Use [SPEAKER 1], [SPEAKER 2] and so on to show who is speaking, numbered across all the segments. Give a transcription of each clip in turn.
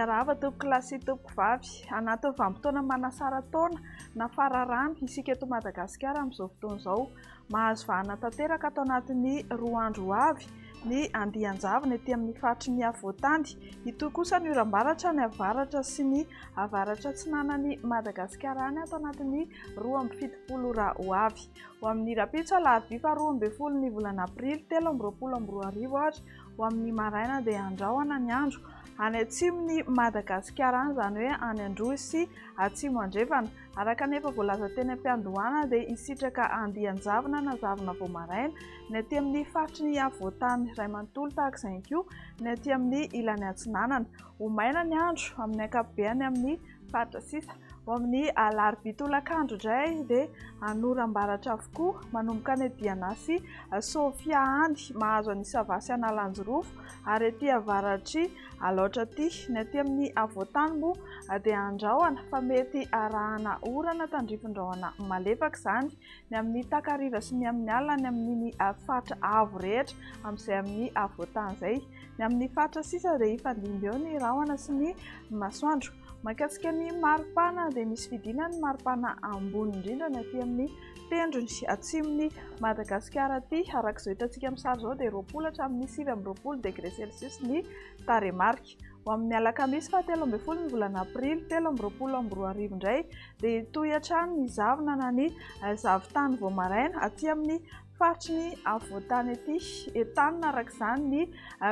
[SPEAKER 1] Miarahaba tompoko lahy sy tompoko vavy. Anatin'ny vanim-potoana manasara-taona na fararano isika eto Madagasikara amin'izao fotoana izao. Mahazo vahana tanteraka ato anatin'ny roa andro ho avy ny andian-javona ety amin'ny faritry ny afovoan-tany. Hitohy kosa ny oram-baratra any avaratra sy ny avaratra atsinanan'i Madagasikara any ato anatin'ny 72 ora ho avy. Ho amin'ny rahampitso alarobia faha 12 ny volana aprily 2023 ary ho amin'ny maraina dia andrahona ny andro any atsimon'i Madagasikara any, izany hoe any Androy sy Atsimo Andrefana. Araka ny efa voalaza teny am-piandohana dia hisitraka andian-javona na zavona vao maraina ny aty amin'ny faritry ny afovoan-tany iray manontolo, tahaka izay ihany koa ny aty amin'ny ilany atsinanana. Ho maina ny andro amin'ny ankapobeny amin'ny faritra sisa. Ho amin'ny alarobia tolakandro indray dia hanoram-baratra avokoa manomboka any Diana sy Sofia any, mahazo an'i Sava sy Analanjirofo ary aty avaratr'i Alaotra aty. Ny aty amin'ny afovoan-tany moa dia andrahona fa mety arahana orana tandrifin-drahona malefaka izany ny amin'ny takariva sy ny amin'ny alina any amin'iny faritra avo rehetra amin'izay amin'ny afovoan-tany izay. Ny amin'ny faritra sisa dia hifandimby eo ny rahona sy ny masoandro. Mahakasika ny maripana dia misy fidinana ny maripana ambony indrindra ny aty amin'ny tendrony atsimon'i Madagasikara aty. Araka izao hitantsika amin'ny sary izao dia 20 hatramin'ny 29 degré celsius ny tarehimarika. Ho amin'ny alakamisy faha 13 ny volana aprily 2023 indray dia hitohy hatrany ny zavona na ny zavon-tany vao maraina aty amin'ny faritry ny afovoan-tany aty. Entanina araka izany ny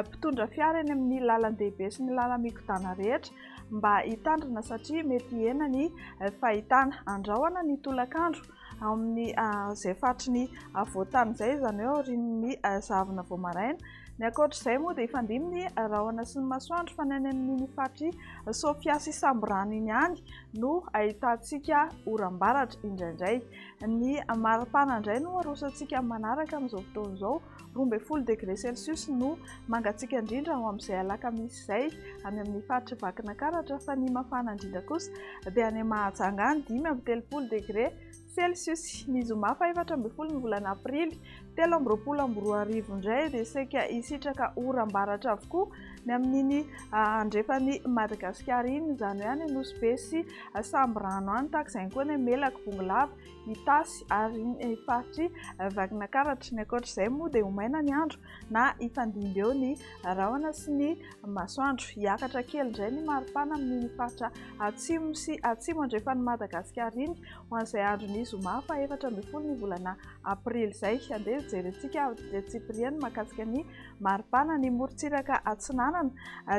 [SPEAKER 1] mpitondra fiara eny amin'ny lalan-dehibe sy ny lala-mikodana rehetra mba hitandrina satria mety hihena ny fahitana. Andrahona ny tolakandro ao amin'ny izay faritry ny afovoan-tany izay, izany hoe aorian'ny zavona vao maraina. Ny ankoatr'izay moa dia hifandimby ny rahona sy ny masoandro fa ny any amin'iny faritry Sofia sy Sambirano iny ihany no ahitantsika oram-baratra indraindray. Ny maripana indray no arosantsika manaraka amin'izao fotoana izao, 12 degré celsius no mangatsiaka indrindra ao amin'izay alakamisy izay any amin'ny faritry Vakinankaratra fa ny mafana indrindra kosa dia any Mahajanga any 35 degré celsius. Ny zoma faha 14 ny volana aprily 2023 indray dia saika hisitraka oram-baratra avokoa ny amin'iny andrefan'i Madagasikara iny, izany hoe any Nosy Be sy Sambirano any, tahaka izay koa ny Melaky, Bongolava, Itasy ary ny faritry Vakinankaratra. Ny ankoatr'izay moa dia ho maina ny andro na hifandimby eo ny rahona sy ny masoandro. Hiakatra kely indray ny maripana amin'iny faritra atsimo sy atsimo andrefan'i Madagasikara iny ho an'izay andron'ny zoma faha 14 ny volana aprily izay. Andeha hojerentsika antsipiriany mahakasika ny maripana. Ny morontsiraka atsinanana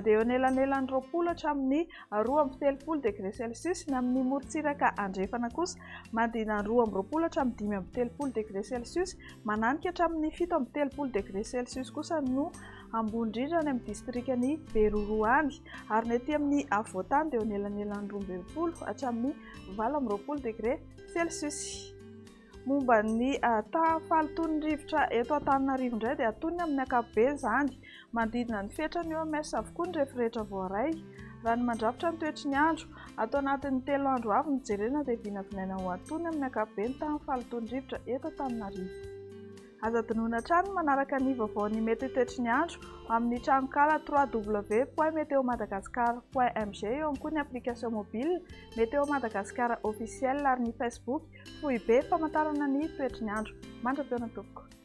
[SPEAKER 1] dia eo anelanelan'ny 20 hatramin'ny 32 degré celsius, ny amin'ny morontsiraka andrefana kosa manodidina ny 22 hatramin'ny 35 degré celsius, mananika hatramin'ny 37 degré celsius kosa no ambony indrindra any amin'ny distrikan'i Beroroha any, ary ny aty amin'ny afovoan-tany dia eo anelanelan'ny 12 hatramin'ny 28 degré celsius. Momba ny tahan'ny fahalotoan'ny rivotra eto Antananarivo indray dia antonony amin'ny ankapobeny izany. Manodidina ny fetran'ny OMS avokoa ny refy rehetra voaray. Raha ny mandrafitra ny toetry ny andro, ato anatin'ny telo andro avy no jerena dia vinavinaina ho antonony amin'ny ankapobeny tahan'ny fahalotoan'ny rivotra eto Antananarivo. Aza adinoina hatrany ny manaraka ny vaovaon'ny mety ho toetry ny andro amin'ny tranonkala www.meteomadagascar.mg, eo ihany koa ny application mobile Météo Madagascar officiel ary ny Facebook Foibe famantarana ny toetry ny andro. Mandra-pihaona tompoko.